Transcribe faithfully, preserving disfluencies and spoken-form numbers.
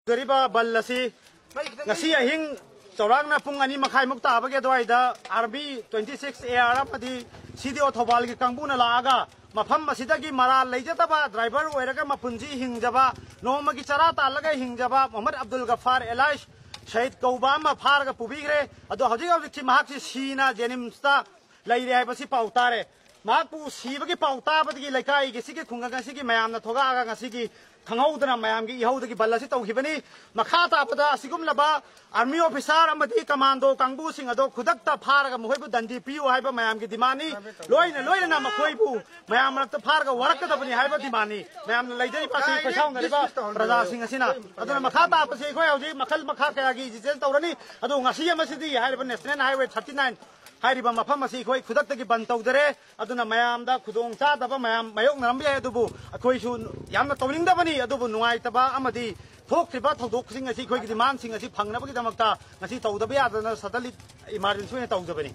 ꯇꯧꯖꯔꯤꯕ ꯕꯟ ꯑꯁꯤ ꯉꯁꯤ ꯑꯍꯤꯡ ꯆꯥꯎꯔꯥꯛꯅ ꯄꯨꯡ ꯑꯅꯤ ꯃꯈꯥꯏꯃꯨꯛ ꯇꯥꯕꯒꯤ ꯑꯗꯨꯋꯥꯏꯗ army twenty six A R ꯑꯃꯗꯤ ꯁꯤ ꯗꯤ ꯑꯣ ꯊꯧꯕꯥꯜꯒꯤ ꯀꯥꯡꯕꯨꯅ ꯂꯥꯛꯑꯒ ꯃꯐꯝ ꯑꯁꯤꯗꯒꯤ ꯃꯔꯥꯜ ꯂꯩꯖꯗꯕ ꯗ꯭ꯔꯥꯏꯚꯔ ꯑꯣꯏꯔꯒ ꯃꯄꯨꯟꯁꯤ ꯍꯤꯡꯖꯕ, ꯅꯣꯡꯃꯒꯤ ꯆꯔꯥ ꯇꯥꯜꯂꯒ ꯍꯤꯡꯖꯕ ꯃꯣꯍꯃꯗ ꯑꯕꯗꯨꯜ ꯒꯐꯥꯔ ꯑꯦꯂꯥꯏꯁ ꯁꯍꯤꯗ ꯀꯧꯕ ꯑꯃ ꯐꯥꯔꯒ ꯄꯨꯕꯤꯈ꯭ꯔꯦ꯫ ꯑꯗꯣ ꯍꯧꯖꯤꯛ ꯍꯧꯖꯤꯛꯁꯤ ꯃꯍꯥꯛꯁꯤ ꯁꯤꯅ ꯖꯦꯅꯤꯝꯁꯇ ꯂꯩꯔꯦ ꯍꯥꯏꯕꯁꯤ ꯄꯥꯎ ꯇꯥꯔꯦ꯫ ꯃꯍꯥꯛꯄꯨ ꯁꯤꯕꯒꯤ ꯄꯥꯎ ꯇꯥꯕꯗꯒꯤ ꯂꯩꯀꯥꯏꯒꯤ ꯁꯤꯒꯤ ꯈꯨꯡꯒꯪ ꯑꯁꯤꯒꯤ ꯃꯌꯥꯝꯅ ꯊꯣꯛꯂꯛꯑꯒ ꯉꯁꯤꯒꯤ ꯈꯪꯍꯧꯗꯅ ꯃꯌꯥꯝꯒꯤ ꯏꯍꯧꯗꯒꯤ ꯕꯟ ꯑꯁꯤ ꯇꯧꯈꯤꯕꯅꯤ꯫ ꯃꯈꯥ ꯇꯥꯕꯗ ꯑꯁꯤꯒꯨꯝꯂꯕ ꯑꯥꯔꯃꯤ ꯑꯣꯐꯤꯁꯥꯔ ꯑꯃꯗꯤ ꯀꯃꯥꯟꯗꯣ ꯀꯥꯡꯕꯨꯁꯤꯡ ꯑꯗꯣ ꯈꯨꯗꯛꯇ ꯐꯥꯔꯒ ꯃꯈꯣꯏꯕꯨ ꯗꯟꯗꯤ ꯄꯤꯌꯨ ꯍꯥꯏꯕ ꯃꯌꯥꯝꯒꯤ ꯗꯤꯃꯥꯟꯅꯤ꯫ ꯂꯣꯏꯅ ꯂꯣꯏꯅꯅ ꯃꯈꯣꯏꯕꯨ ꯃꯌꯥꯝ ꯃꯔꯛꯇ ꯐꯥꯔꯒ ꯋꯥꯔꯛꯀꯗꯕꯅꯤ ꯍꯥꯏꯕ ꯗꯤꯃꯥꯟꯅꯤ ꯃꯌꯥꯝꯅ ꯂꯩꯖꯔꯤꯕ ꯑꯁꯤ ꯈꯣꯏꯁꯥꯎꯅꯔꯤꯕ ꯄ꯭ꯔꯖꯥꯁꯤꯡ ꯑꯁꯤꯅ꯫ ꯑꯗꯨꯅ ꯃꯈꯥ ꯇꯥꯕꯁꯤ ꯑꯩꯈꯣꯏ ꯍꯧꯖꯤꯛ ꯃꯈꯜ ꯃꯈꯥ ꯀꯌꯥꯒꯤ ꯗꯤꯇꯦꯜ ꯇꯧꯔꯅꯤ꯫ ꯑꯗꯨ ꯉꯁꯤ ꯑꯃꯁꯤꯗꯤ ꯍꯥꯏꯔꯤꯕ ꯅꯦꯁꯅꯦꯜ ꯍꯥꯏꯋꯦ ꯊꯥꯔꯇꯤ ꯅꯥꯏꯟ ꯍꯥꯏꯔꯤꯕ ꯃꯐꯝ ꯑꯁꯤ ꯑꯩꯈꯣꯏ ꯈꯨꯗꯛꯇꯒꯤ ꯕꯟ ꯇꯧꯖꯔꯦ꯫ ꯑꯗꯨꯅ ꯃꯌꯥꯝꯗ ꯈꯨꯗꯣꯡ ꯆꯥꯗꯕ ꯃꯌꯥꯝ ꯃꯥꯌꯣꯛꯅꯔꯝꯕ ꯌꯥꯏ, ꯑꯗꯨꯕꯨ ꯑꯩꯈꯣꯏꯁꯨ ꯌꯥꯝꯅ ꯇꯧꯅꯤꯡꯗꯕꯅꯤ, ꯑꯗꯨꯕꯨ ꯅꯨꯡꯉꯥꯏꯇꯕ ꯑꯃꯗꯤ ꯊꯣꯛꯈ꯭ꯔꯤꯕ ꯊꯧꯗꯣꯛꯁꯤꯡ ꯑꯁꯤ ꯑꯩꯈꯣꯏꯒꯤ ꯗꯤꯃꯥꯟꯁꯤꯡ ꯑꯁꯤ ꯐꯪꯅꯕꯒꯤꯗꯃꯛꯇ ꯉꯁꯤ ꯇꯧꯗꯕ ꯌꯥꯗꯗꯅ ꯁꯗꯟꯂꯤ ꯏꯃꯥꯔꯖꯦꯟꯁꯤ ꯑꯣꯏꯅ ꯇꯧꯖꯕꯅꯤ꯫